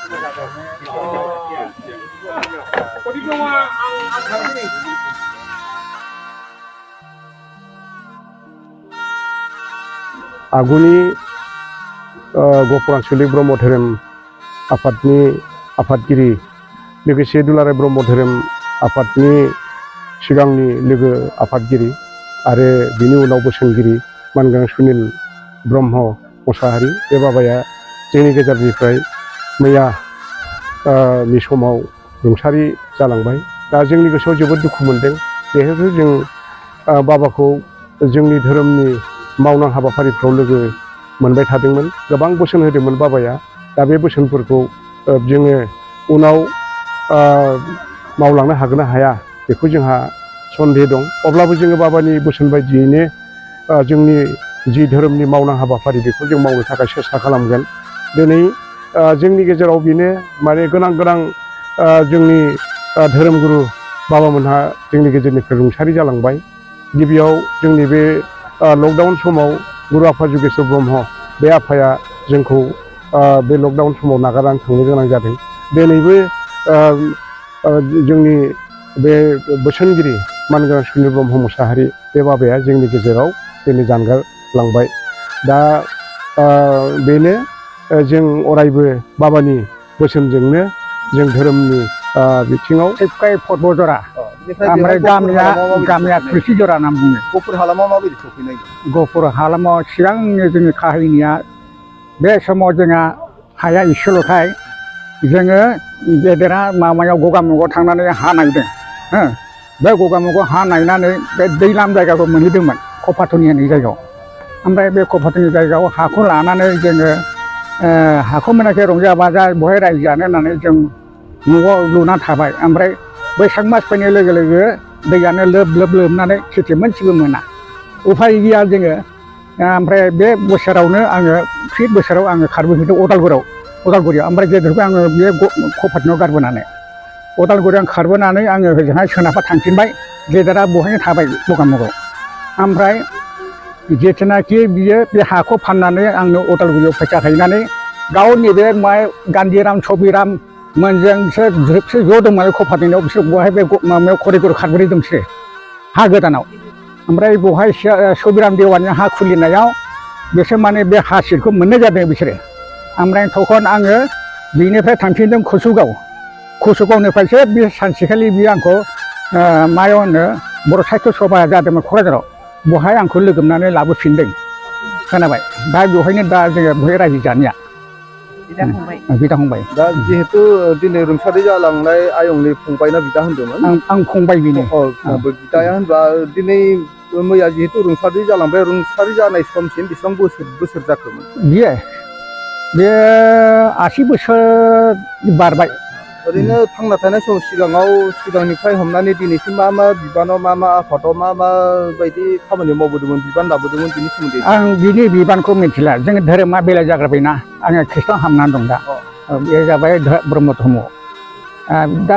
आगुनि गपुर आनसलिक ब्रह्म धोरोम आफादनि आफादगिरि लोगोसे दुलाराय ब्रह्म धोरोम आफादनि सिगांनि लोगो आफादगिरि आरो बिनि उनाव बोसोनगिरि मानगोनां सुनिल ब्रह्म मोसाहारि बे बाबाया जोंनि गेजेरनिफ्राय मैया नि समाव रुंसारि जालांबाय। दा जोंनि गोसोआव जोबोद दुखु मोनदों जिहेतु जों बाबाखौ जोंनि धोरोमनि मावनां हाबाफारिफ्राव लोगो मोनबाय थादोंमोन, गोबां बोसोन होदोंमोन बाबाया। दा बे बोसोनफोरखौ जोङो उनाव मावलांनो हागोन ना हाया बेखौ जोंहा सन्देह दं। अब्लाबो जोङो बाबानि बोसोन बायदियैनो जोंनि जि धोरोमनि मावनां हाबाफारि बेखौ जों मावनो थाखाय सेस्था खालामगोन। दिनै जोंनि गेजेराव बेनो माने गोनां जोंनि धोरोमगुरु बाबामोनहा जोंनि गेजेरनिफ्राय रुंसारि जालांबाय। गिबियाव जोंनि बे लकडाउन समाव गुरु आफा जुगेश्वर ब्रह्म बे आफाया जोंखौ बे लकडाउन समाव नागारनानै थांनो गोनां जादों। दिनैबो जोंनि बे बोसोनगिरि मानगोनां सुनिल ब्रह्म मोसाहारि बे बाबाया जोंनि गेजेराव दिनै जानगारलांबाय। दा बेनो जों अरायबो बाबानि बोसोनजोंनो जों धोरोमनि बिथिङाव फटबजरा ओमफ्राय गामिया थुलसिजरा नाम बुङो। गफुर हालामाव माबायदि सफैनाय? गफुर हालामाव सिगांनि जोंनि काहिनिया बे समाव जोंहा हाया इसेल'खाय जोङो गेदेरा माबायाव गगामुगाव थांनानै हा नायदों। बे गगामुगाव हा नायनानै बे दैलाम जायगाखौ मोनहैदोंमोन, कफाथनि होननाय जायगायाव। ओमफ्राय बे कफाथनि जायगायाव हाखौ लानानै जोङो हाखौ मोनाखै रंजा बाजा बहाय रायजो जानो होननानै जों न'आव लुना थाबाय। ओमफ्राय बैसाग मास फैनाय लोगो लोगो दैयानो लोब लोबनानै खेथि मोनसेबो मोना। उफाय गैया जोङो। ओमफ्राय बे बोसोरावनो आङो फिट बोसोराव आङो खारबोफिनदों उदालगुरियाव। ओमफ्राय गेदेरखौ आङो बे कफाथनियाव गारबोनानै उदालगुरियाव खारबोनानै आङो ओजोंहाय सोनाबहा थांफिनबाय। गेदेरा बहायनो थाबाय गगामुगाव। ओमफ्राय जेथुनाखि बियो बे हाखौ फाननानै आंनो उदालगुरियाव फैसा हैनानै गावनि बे गान्धीराम सबिराम मोनजों बिसोर ज' दंमोन कफाथनियाव। बिसोर बहाय बे माबायाव करिडर खारबोदों बिसोरो हा गोदानाव। ओमफ्राय बहाय सबिराम देवानि हा खुलिनायाव बिसोर माने बे हा सिटखौ मोननाय जादों बिसोरो। ओमफ्राय तखन आङो बिनिफ्राय थांफिनदों कसुगावनिफ्रायसो बे सानसेखालि बियो आंखौ मायाव होनो बर' साहित्य सभा जादोंमोन क'क्राझाराव, बहाय आंखौ लोगो मोननानै लाबोफिनदों। खोनाबाय? दा बेवहायनो दा जोङो बहाय रायजो जानाया बिदा फंबाय। दा जिहेतु दिनै रुंसारि जालांनाय आयंनि फंबायना बिदा होनदोंमोन? आं फंबाय बेनो। बिदाया होनबा दिनै मैया जिहेतु रुंसारि जालांबाय, रुंसारि जानाय समसिम बेसेबां बोसोर जाखोमोन? बे 80 बोसोर बारबाय। ओरैनो थांना थानाय सम सिगांनिफ्राय हमनानै दिनैसिम मा बिबानाव मा आफादाव मा बायदि खामानि मावबोदोंमोन, बिबान लाबोदोंमोन बिनि सोमोन्दै? आं बिनि बिबानखौ मिथिला। जोङो धोरोमा बेलेग जाग्रोबायना। आङो खृष्टान हाबनानै दं दा। बे जाबाय ब्रह्म धर्म। दा